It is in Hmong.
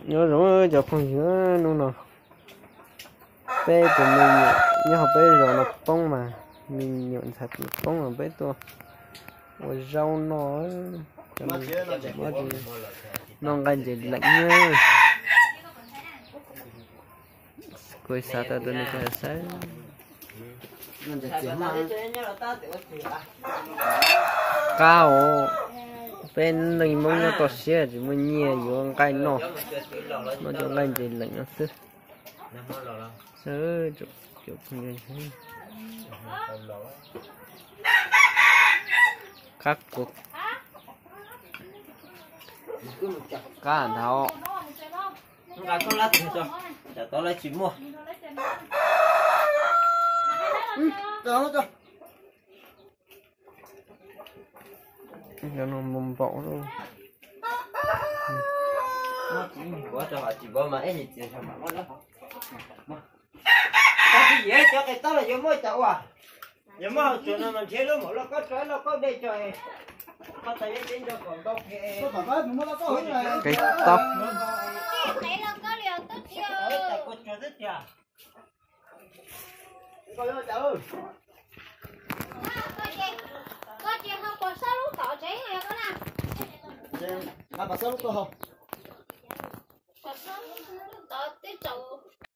Nyob zoo cov phooj ywg, hnub no peb tus me nyuam nyob hauv peb zos no poob mas, me nyuam ntxhais poob mas peb tuaj ua zaub noj, noj nqaij ntses leem na. Kuv xav tau tus no kuv saib. Qab os, peb neej Hmoob nyob toj siab tsis muaj nyiaj yuav nqaij noj, noj cov nqaij ntses leem no xwb. Qab kuv, qab nthav. Nqa koj lab tag tso, tsam tau lawv tsis muaj. Cov no mus npaum lawm. Tsis npaum mas ib niam txiv mam muab lawm. Cov tsis yeej cov qe taub los yuav muab cov ua. Yog muab hauv tsuas no mas nrhiav lub maum lauj kaub tso, lauj kaub dej tso. Qhov tas yeej teb nrog kom ntau phem. Qe taub. Kua tsuas twb tiag. Koj ces ho pos sab lub tom tsev, koj na. Pos sab lub tuaj hau.